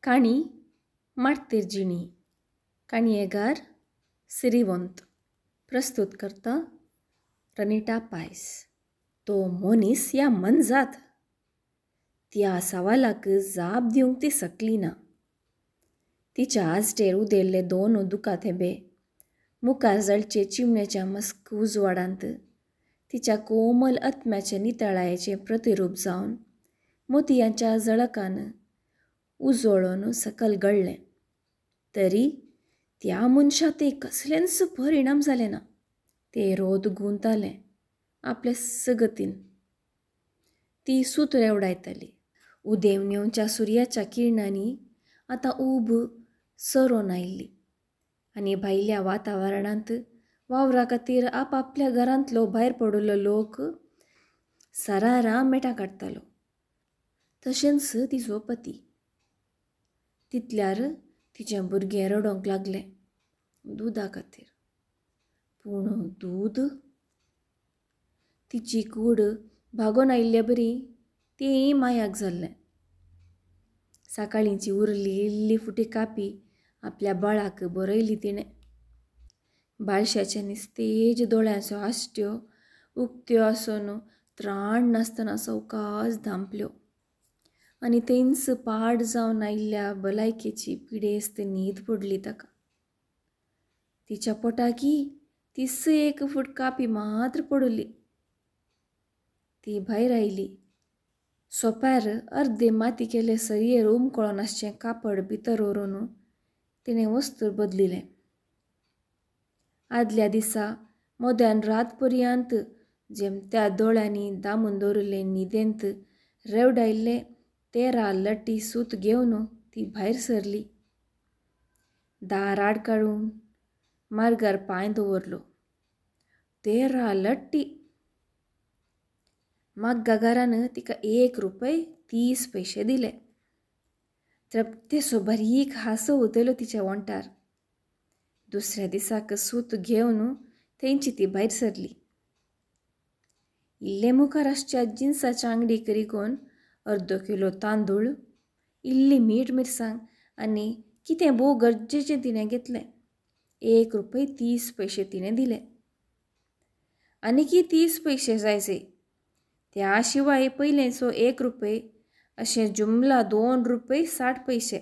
काणी माटतेर जिणी, काणयेगार सिरिवंत, प्रस्तुत करता रनिटा पायस. तो मनीस या मनजात? त्या सवालाक जाप दिवंक ती सकली ना. तिच्या आजटेर उदेल्ले दोन दुकां थेंबे मुखार जळचे चिमणेच्या मस्क उजवाडांत तिच्या कोमल आत्म्याचे नितळायेचें प्रतिरूप जावन मोतयांच्या जळकान उजळोन सकल गळ्ळें. तरी त्या मनशा ते कसलेंच परिणाम जालें ना. ते रोद गुंतालें आपले सगतीन. ती सूत रेवडायताली. उदेवन येवच्या सुर्याच्या किरणांनी आतां ऊब सरोन आयिल्ली आनी भायल्या वातावरणांत वावरा खातीर आपापल्या घरांतलो भायर पडिल्लो लोक सरारां मेटां काडटालो. तशेंच तिचो पती. तितल्यार तिचें भुरगें रडोंक लागलें दुदा खातीर. पूण दूद तिची कूड भागोवन आयिल्ले बरी तेंय मायाक जाल्लें. सकाळींची उरली इल्ली फुटी कापी आपल्या बाळाक बरयली तिणें. बाळशाच्या निस्तेज दोळ्यांचो आसट्यो उक्त्यो आसून त्राण नासतना सवकास धांपल्यो आनी तेंच पाड जावन आयिल्ल्या भलायकेची पिडेस्त न्हीद पडली ताका. तिच्या पोटाकी तीस एक फूट कापी मात्र पडली. ती भायर आयली. सोप्यार अर्दे माती केले सरयेर उमकळोन आसचें कापड भितर व्हरून तिणें वस्तूर बदलिलें. आदल्या दिसा मोद्यान रात पर्यंत जेमत्या दोळ्यांनी दामून दवरिल्ले न्हिदेंत रेवडायल्ले 13 लटी सूत घेवन ती भायर सरली. दार आड काडून मार्गार पांय दवरलो. 13 लट्टी. माग्गागारान तिका 1 रुपये 30 पयशे दिले. तृप्तेसो बारीक हांसो उदयलो तिच्या वोंठार. दुसऱ्या दिसाक सूत घेवन थंयची ती भायर सरली. इल्ले मुखार आसच्या जिन्साच्या आंगडीक रिगोवन अर्दो किलो तांदूळ, इल्ली मीठ मिरसांग आनी कितें भोव गरजेचें तिणें घेतलें. 1 रुपये 30 पयशे तिणें दिले. आनीकी 30 पयशे जायचे. त्या शिवाय पयलेंचो 1 रुपये अशें जुमला 2 रुपये 60 पयशे.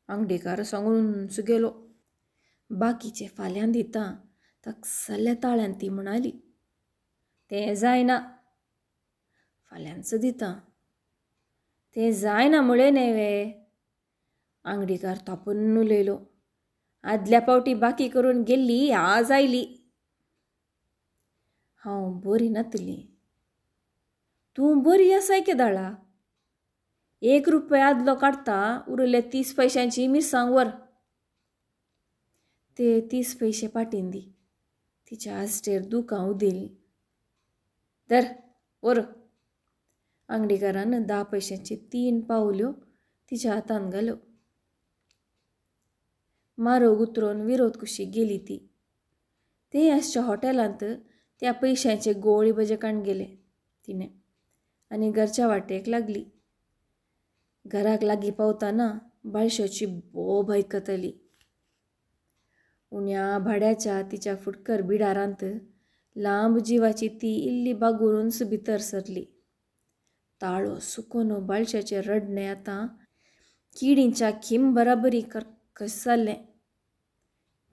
आंगडीकार सांगून गेलो. बाकीचे फाल्यां दिता तकसल्या ताळ्यान ती म्हणाली. तें जायना, फाल्यांच दिता. तें जायना म्हळें न्हय वे. आंगडीकार तापून उलयलो. आदल्या पावटी बाकी करून गेल्ली आज आयली. हांव बरी नातली. तूं बरी आसाय केदाळा? 1 रुपया आदलो काडटा, उरिल्ले 30 पयशांची मिरसांग व्हर. ते 30 पयशे पाटीन दी. तिच्या आजटेर दुकां उदेलीं. धर व्हर. आंगडीकारान 10 पयशांची 3 पावल्यो तिच्या हातान घाल्यो. मारोग उतरून विरोध कुशीक गेली ती. ते आसच्या हॉटेलांत त्या पयशांचे गोळी भजे काण गेले तिणें आनी घरच्या वाटेक लागली. घराक लागीं पावतना बाळशाची बोब आयकतली. उण्या भाड्याच्या तिच्या फुटकर बिडारांत लांब जिवाची ती इल्ली बागुरूनच भितर सरली. ताळो सुकोन बाळशाचें रडणें आतां किडींच्या खीम बराबरी कर्कश जाल्लें.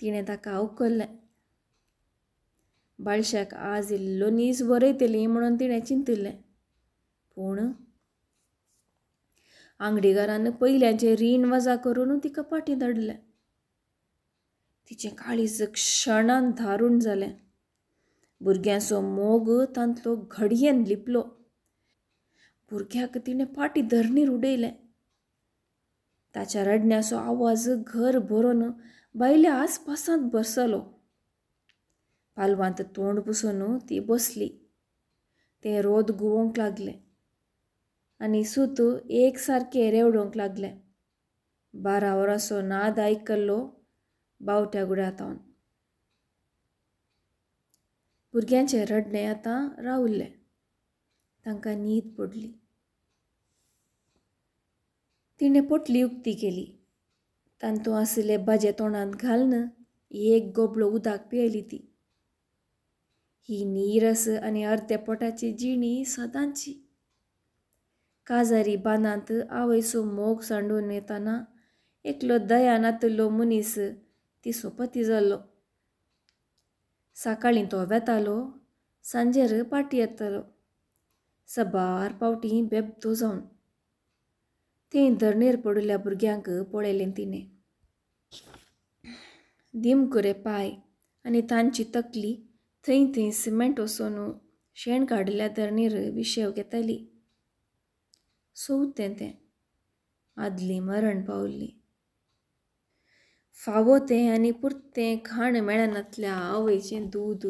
तिणें ताका उखल्लें. बाळशाक आज इल्लो नीस बरयतली म्हणून तिणें चिंतिल्लें. पूण आंगडीकारान पयल्यांचें रीण वजा करून तिका फाटीं धाडलें. तिचें काळीज क्षणान धारूण जालें. भुरग्यांचो मोग तांतलो घडयेन लिपलो. भुरग्याक तिणें फाटीं धरणीर उडयलें. ताच्या रडण्याचो आवाज घर भरून भायल्या आसपासांत बसलो. पालवांत तोंड पुसून ती बसली. तें रोद गुवोंक लागलें आनी सूत एक सारकें रेवडोंक लागलें. 12 वरांचो नाद आयकल्लो बावट्या गुड्यातावन. भुरग्यांचें रडणें आतां रावल्लें. तांकां न्हीद पडली. तिणें पोटली उक्ती केली. तांतूं आशिल्ले भाजे तोंडांत घालून एक गोबलो उदक पियेली ती. ही नीरस आनी अर्द्या पोटाची जिणी सदांची. काजारी बांदांत आवयचो मोग सांडून येताना एकलो दया नातिल्लो मनीस ती सोपती जाल्लो. सकाळीं तो वेतालो, सांजेर पाटी येतालो, सबार पावटी बेबदो जावन. थंय धरणेर पडिल्ल्या भुरग्यांक पळयलें तिणें. दिमकुरे पांय आनी तांची तकली थंय थंय सिमेंट वचून शेण काडिल्ल्या धरणीर विशेव घेताली. सोवतें तें आदली मरण पावल्ली. फावो तें आनी पुरतें खाण मेळनातल्या आवयचें दूद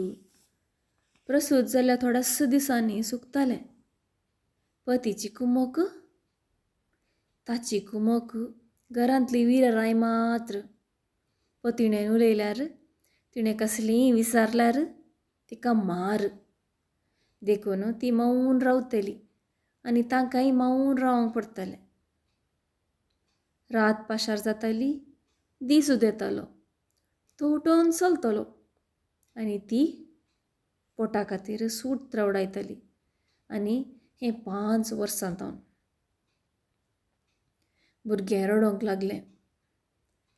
प्रसूत जाल्यार थोड्याच दिसांनी सुकतालें. पतीची कुमोक, ताची कुमोक, घरांतली विरराय मात्र. पतिणेन उलयल्यार, तिणें कसलीय विचारल्यार तिका मार. देखून ती मौन रावतली आनी तांकांय मौन रावंक पडटलें. रात पाशार जाताली, दीस उदेतालो, तो उठोवन चलतलो आनी ती पोटा खातीर सूट त्रवडायतली. आनी हें 5 वर्सां जावन भुरगें रडोंक लागलें.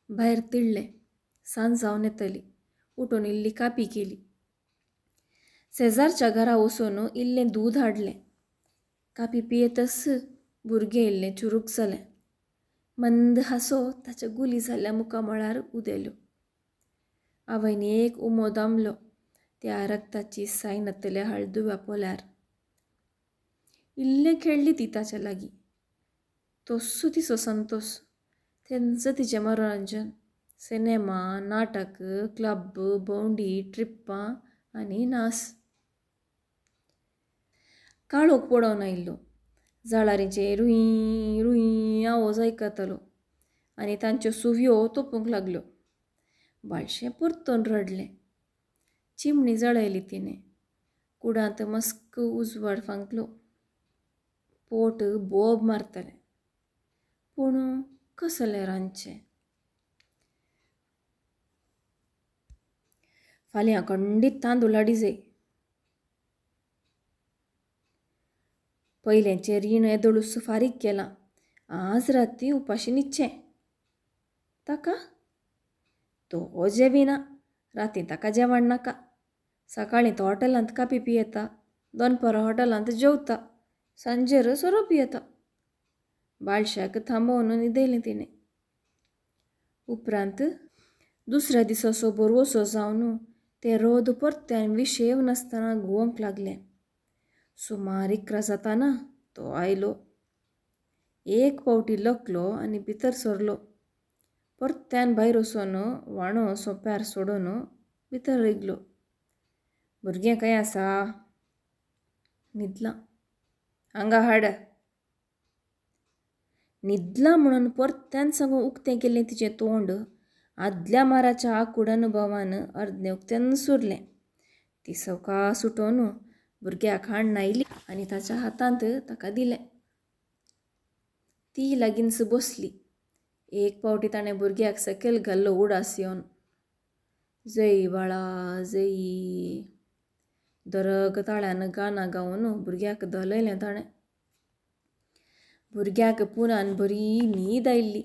भायर तिडलें. सांज जावन येतली. उठून इल्ली कापी केली. शेजारच्या घरा वचून इल्लें दूद हाडलें. कापी पियेतच भुरगें इल्लें चुरूक जालें. मंद हांसो ताच्या गुली जाल्ल्या मुखामळार उदेल्यो. आवयन एक उमो दामलो त्या रक्ताची साय नातल्या हळदुव्या पोल्यार. इल्लें खेळ्ळी ती ताच्या लागीं. तोस्सो तिचो संतोस, तेंच तिचें मनोरंजन. सिनेमा, नाटक, क्लब, भोंवडी, ट्रिप्पां आनी नास. काळोख पडोवन आयिल्लो. जळारींचे रुई रुई आवाज आयकतालो आनी तांच्यो सुवयो तोपूंक लागल्यो. बाळशें परतून रडलें. चिमणी जळयली तिणें. कुडांत मस्क उजवाड फांकलो. पोट बोब मारतालें. पूण कसलें रांदचें? फाल्यां खंडीत तांदूळ हाडी जाय. पयलेंचें रीण येदोळूच फारीक केलां. आज राती उपाशी न्हिदचें. ताका तो जेविना. राती ताका जेवण नाका. सकाळीं तो हॉटेलांत कापी पियेता, दनपरां हॉटेलांत जेवता, सांजेर सोरो पियेता. बाळशाक थांबोवन न्हिदयलें तिणें. उपरांत दुसऱ्या दिसा सोबोर वसो जावन तें रोद परत्यान विशेव नासतना घुंवंक लागलें. सुमार 11 जाताना तो आयलो. एक पावटी लकलो आनी भितर सरलो. परत्यान भायर वचून वाणो सोंप्यार सोडून भितर रिगलो. भुरगें खंय आसा? न्हिदलां. हांगा हाड. न्हिदलां म्हणून परत्यान सांगून उक्तें केल्लें तिचें तोंड आदल्या माराच्या आकूड अनुभवान अर्दें उक्त्यान उरलें. ती सवकास उठोवन भुरग्याक हाडून आयली आनी ताच्या हातांत ताका दिलें. ती लागींच बसली. एक पावटी ताणें भुरग्याक सकयल घाल्लो उडास येवन, जय बाळा जय. दरग ताळ्यान गाना गावन भुरग्याक धलयलें ताणें. भुरग्याक पुनान बरी न्हीद आयिल्ली.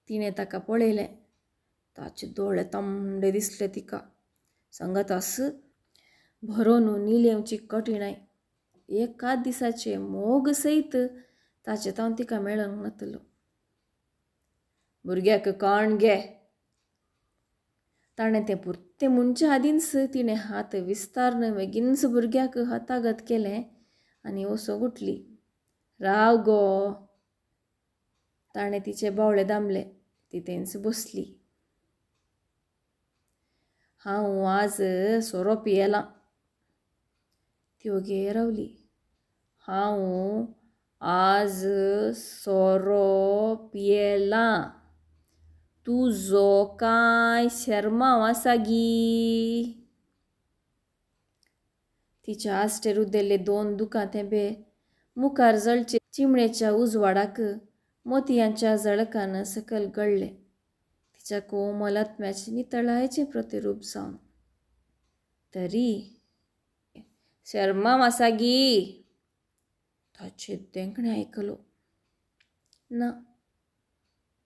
तिणें ताका पळयलें. ताचे दोळे तांबडे दिसले तिका. सांगातास भरोन निलेवची कठीणाय. एकाच दिसाचे मोग सयत ताचे तावन तिका मेळोंक नातलो. भुरग्याक काण घे. ताणें तें पुरतें म्हणचे आदींच तिणें हात विस्तारन बेगीनच भुरग्याक हातागत केलें आनी वसोंक उठली. राव गो. ताणें तिचे बावळे दामले. ती थंयच बसली. हांव आज सोरो पियेलां. ती ओगी रावली. हांव आज सोरो पियेलां. तुजो कांय शेर्मांव आसा गी? तिच्या आस्टेर उदेल्ले 2 दुकां थेंबे मुखार जळचे चिमणेच्या उजवाडाक मोतयांच्या जळकान सकल गळ्ळें, तिच्या कोमल आत्म्याचें नितळायेचें प्रतिरूप जावन. तरी शर्मा आसा गी, ताचें देंकणें आयकलो ना.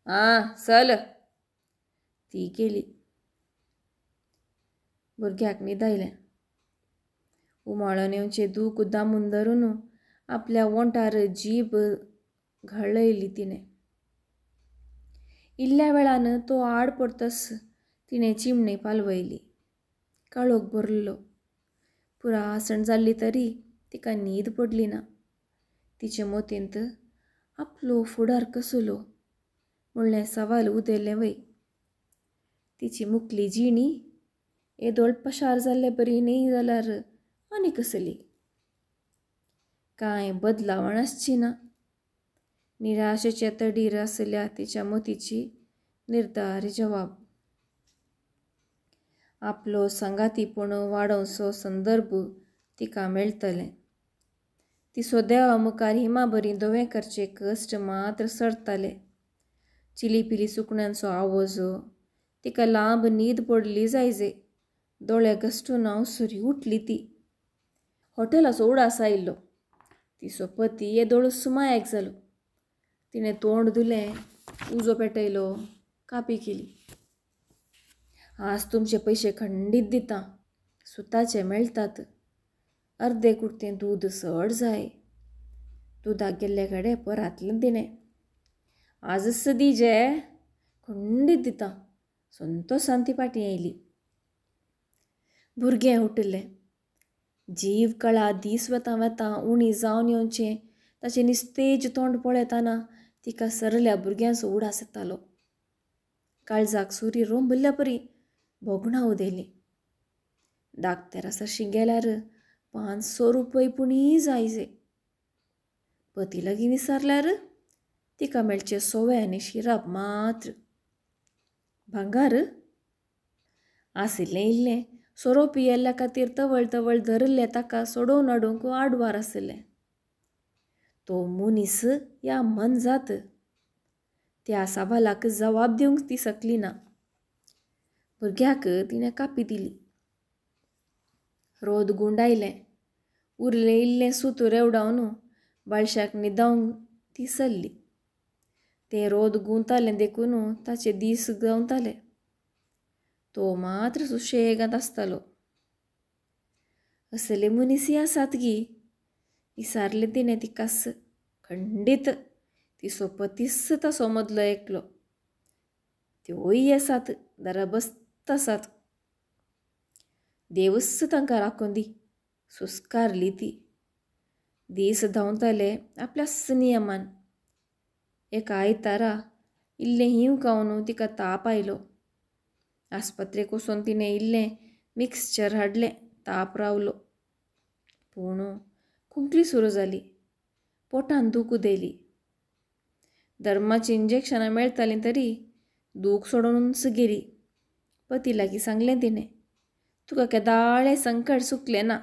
आं चल, ती गेली. भुरग्याक न्हिदायलें. उमाळून येवचें दूख दामून धरून आपल्या ओंठार जीब घळयली तिणें. इल्ल्या वेळान तो आड पडतस तिणें चिमणी पालवयली. काळोख भरलो. पुरासण जाल्ली तरी तिका न्हीद पडली ना. तिचे मोतींत आपलो फुडार कसलो म्हणलें सवाल उदेलें वय. तिची मुकली जिणी येदोळ पशार जाल्ले बरी न्ही जाल्यार आनी कसली. कांय बदलावण आसची ना. निराशेचे तडीर आसल्या तिच्या मोतीची निर्धार जवाब. आपलो सांगातीपण वाडोवचो संदर्भ तिका मेळटलें. तिसो देवा मुखार हिमा बरी धवें करचे कश्ट मात्र सरताले. चिलीपिली सुकण्यांचो आवाज, तिका लांब न्हीद पडली जायजे. दोळे घसटून हांव उठली ती. हॉटेलाचो उडास आयिल्लो. तिचो पती येदोळ सुमायक जालो. तिणें तोंड धुलें, उजो पेटयलो, कापी केली. आज तुमचे पयशे खंडीत दिता, सुताचे मेळटात. अर्दे कुर्तें दूद चड जाय. दुदाक गेल्ले कडेन परातलें तिणें. आजच दीजे, खंडीत दिता. संतोसान ती फाटीं आयली. भुरगें उठिल्लें. जीव कळा दीस वता वता उणी जावन येवचें ताचें निस्तेज तोंड पळयतना तिका सरल्या भुरग्यांचो उडास येतालो. काळजाक सुरी रोंबल्ल्या परी भोगणां उदेलीं. दाक्तेरा सरशीं गेल्यार 500 रुपये पुणीय जायजे. पती लागीं विचारल्यार तिका मेळचें सोवे आनी शिराप मात्र. भांगार आशिल्लें इल्लें सोरो पियेल्ल्या खातीर तवळ तवळ धरिल्लें ताका सोडोवन हाडूंक आडवार आशिल्लें. तो मनीस या मनजात त्या सवालाक जबाब दिवंक ती शकली ना. भुरग्याक तिणें कापी दिली. रोद गुंडायलें. उरलें इल्लें सूत रेवडावन बाळशाक न्हिदावंक ती सरली. तें रोद गुंतालें देखून ताचे दीस गावताले. तो मात्र सुशेगांत आसतालो. असले मनीसय आसात गी, विसारलें तिणें तिकाच. खंडीत तिचो पतीच ताचो मदलो एकलो. त्योय आसात, दराबस्त आसात. देवूच तांकां राखून दी, सुस्कारली ती. दीस धांवताले आपल्याच नियमान. एका आयतारा इल्लें हींव खावन तिका ताप आयलो. आस्पत्रेक वचून तिणें इल्लें मिक्सचर हाडलें. ताप रावलो. पूण खोंकली सुरू जाली. पोटान दूख उदेली. धर्माचीं इंजेक्शनां मेळटालीं तरी दूख सोडूनच गेली. पती लागीं सांगलें तिणें, तुका केदाळें संकट सुकलें ना,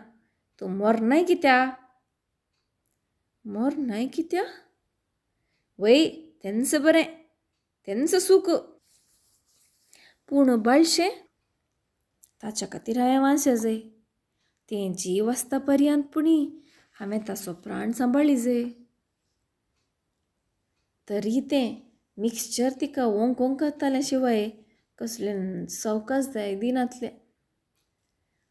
तूं मरनाय कित्या? मरनाय कित्या? वय तेंच बरें, तेंच सूख. पूण बाळशें ताच्या खातीर हांवें वांशे तें जीव आसता पर्यंत पुणी हांवें ताचो प्राण सांबाळिजे. तरी तें मिक्सचर तिका ओंक ओंक करतालें शिवाय कसलें सवकास जाय दिनातलें.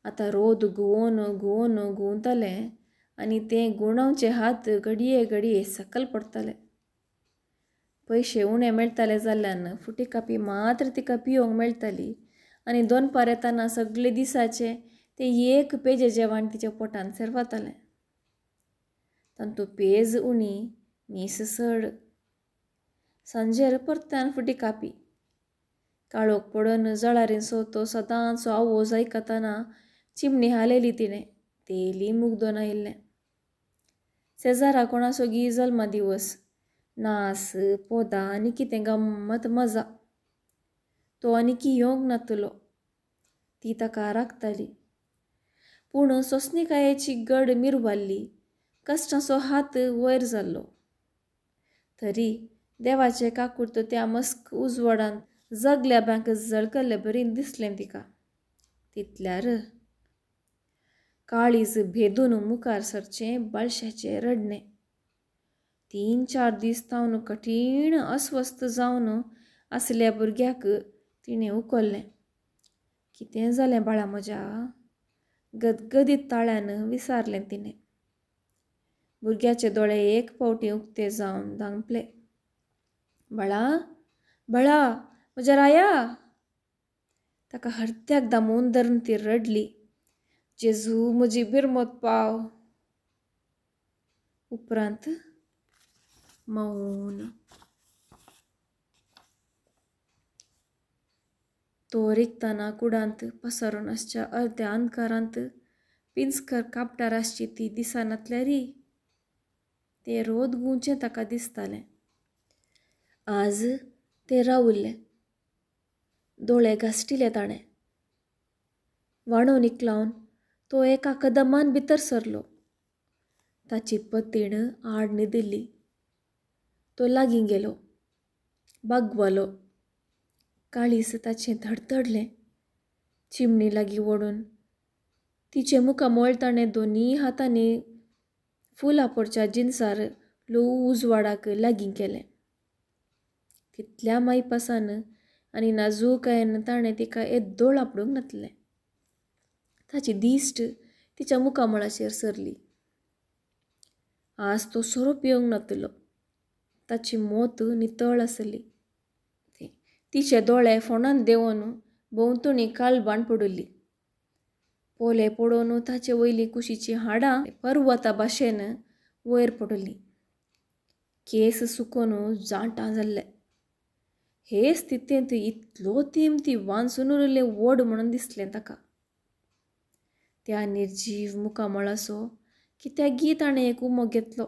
आतां रोद घुंवोन घुंवोन घुंवतालें आनी तें गुणावचे हात घडये घडये सकल पडटाले. पयशे उणें मेळटाले जाल्ल्यान फुटी कापी मात्र तिका पिवंक मेळटाली आनी दनपार येताना सगळे दिसाचें तें एक पेजे जेवण तिच्या पोटान सरवातालें. तातूंत पेज उणी, मीस चड. सांजेर परत्यान फुटी कापी. काळोख पडून जळारींचो तो सदांचो आवाज आयकतना चिमणी हालयली तिणें. तेली मुगदोन आयिल्लें. शेजारा कोणाचो गी जल्मा दिवस, नास पोदां आनी कितें गम्मत मजा. तो आनीकी येवंक नातलो. ती ताका राखताली. पूण सोंसणीकायेची गड मिरवाल्ली. कश्टांचो हात वयर जाल्लो. तरी देवाचें काकूट त्या मस्क उजवाडान जगल्या बँक जळकल्ले बरीन दिसलें तिका. तितल्यार काळीज भेदून मुखार सरचें बाळशाचें रडणें. 3-4 दीस तावन कठीण अस्वस्थ जावन आसल्या भुरग्याक तिणें उखल्लें. कितें जालें बाळा म्हज्या? गदगदीत ताळ्यान विचारलें तिणें. भुरग्याचे दोळे एक फावटी उक्ते जावन धांपले. बाळा, बाळा, म्हज्या राया! ताका हरत्याक दामून धरून ती रडली. जेजू म्हजी बिरमत पाव. उपरांत मौन. तो रिगतना कुडांत पसरून आसच्या अर्द्या अंधकारांत पिंजकर कापडार आसची ती दिसनातल्यारी तें रोद गुंवचें ताका दिसतालें. आज तें रावल्लें. दोळे घासटिले ताणें. वाणो निकलावन तो एका कदमान भितर सरलो. ताची पतीण आड न्हिदिल्ली. तो लागीं गेलो. बागवालो. काळीज ताचें धडधडलें. चिमणी लागीं ओडून तिचें मुखामळ ताणें दोनी हातांनी फुलां पोडच्या जिनसार ल्हवू उजवाडाक लागीं केलें. तितल्या मायपासान आनी नाजूकायेन ताणें तिका येद्दोळ आपडूंक नासलें. ताची दिश्ट तिच्या मुखामळाचेर सरली. आज तो सोरो पिवंक नातलो. ताची मोत नितळ आसली. तिचे दोळे फोंडान देंवोन भोंवतणी काळबाण पडिल्ली. पोले पडोवन ताचे वयली कुशीचीं हाडां पर्वता भाशेन वयर पडिल्लीं. केस सुकोवन जाणटां जाल्ले. हे स्थितींत इतलो तेंप ती वांचून उरिल्लें व्हड म्हणून दिसलें ताका. त्या निर्जीव मुखामळाचो कित्याक ताणें एक उमो घेतलो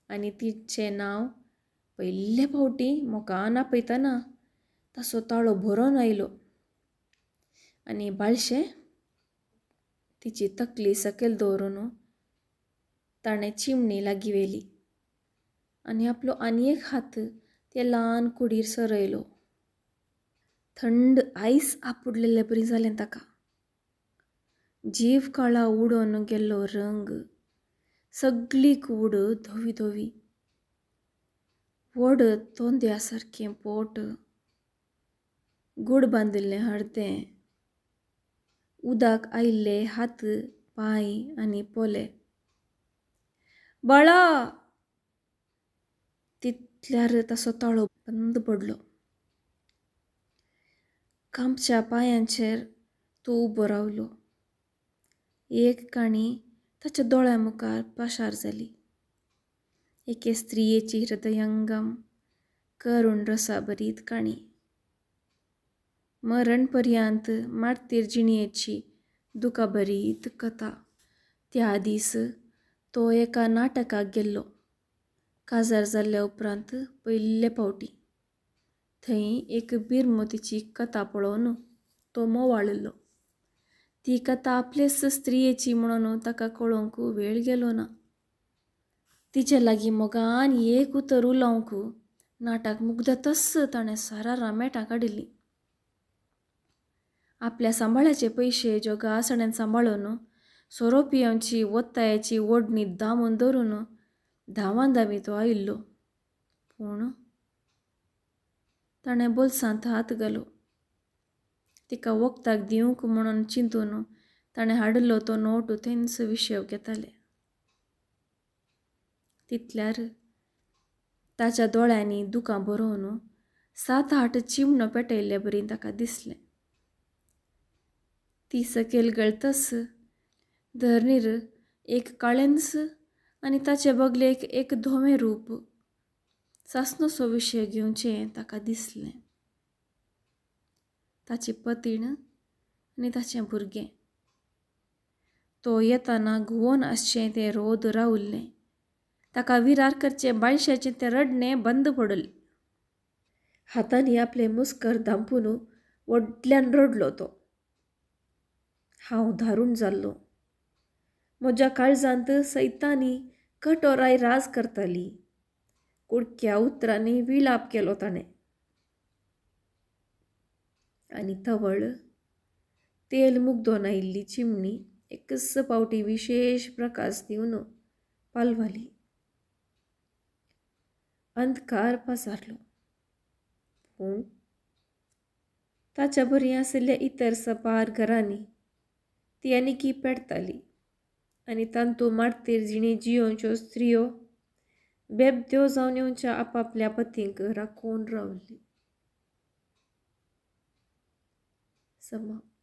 आनी तिचें नांव पयले फावटी मोगान आपयतना ताचो ताळो भरून आयलो आनी बाळशें तिची तकली सकयल दवरून ताणें चिमणी लागीं व्हेली आनी आपलो आनी एक हात त्या ल्हान कुडीर सरयलो. थंड आयस आपुडलेले बरी जालें ताका. जीव काळा उडोवन गेल्लो रंग, सगळी कूड धवी धवी, व्हड तोंद्या सारकें पोट, गोड बांदिल्लें हरदें, उदक आयिल्ले हात पांय आनी पोले. बाळा! तितल्यार ताचो ताळो बंद पडलो. कांपच्या पांयांचेर तो उबो रावलो. एक काणी ताच्या दोळ्यां मुखार पाशार जाली. एके स्त्रियेची हृदयंगम करुण रसाभरीत काणी. मरण पर्यंत मार्तीर जिणयेची दुखाभरीत कथा. त्या दीस तो एका नाटकाक गेल्लो. काजार जाल्ल्या उपरांत पयले फावटी थंय एक बिरमतीची कथा पळोवन तो मोवाळिल्लो. ती कथा आपलेच स्त्रियेची म्हणून ताका कळोवंक वेळ गेलो ना. तिचे लागीं मोगान एक उतर उलोवंक नाटक मुग्धतच ताणें सारारां मेटां काडिल्लीं. आपल्या सांबाळाचे पयशे जोगासण्यान सांबाळून सोरो पियेवची वत्तायाची ओडणी दामून धरून धांवान धांवी तो आयिल्लो. पूण ताणें बोल्सांत हात घालो. तिका वखदाक दिवंक म्हणून चिंतून ताणें हाडिल्लो तो नोट थंयच विशेव घेताले. तितल्यार ताच्या दोळ्यांनी दुकां भरोवन 7-8 चिमणो पेटयल्ले बरी ताका दिसलें. ती सकयल गळतच धरणीर एक काळेंच आनी ताचे बगलेक एक धवें रूप सासनोसो विशय घेवचें ताका दिसलें. ताची पतीण आनी ताचें भुरगें. तो येताना घुंवोन आसचें तें रोद रावल्लें. ताका विरार करचें बाळशाचें तें रडणें बंद पडलें. हातांनी आपलें मुस्कर धांपून व्हडल्यान रडलो तो. हांव धारूण जाल्लो. म्हज्या काळजांत सैतानी कठोराय राज करताली. कुडक्या उतरांनी विलाप केलो ताणें. आनी तवळ तेल मुगदोन आयिल्ली चिमणी एकच पावटी विशेश प्रकाश दिवन पालवाली. अंधकार पसारलो, पूण ताच्या बरी आशिल्ल्या इतर सपार घरांनी ती आनीकी पेटताली आनी तांतू मार्तीर जिणी जियोवच्यो स्त्रियो बेबद्यो जावन येवच्या आपापल्या पतींक राखून रावली. समाप्त.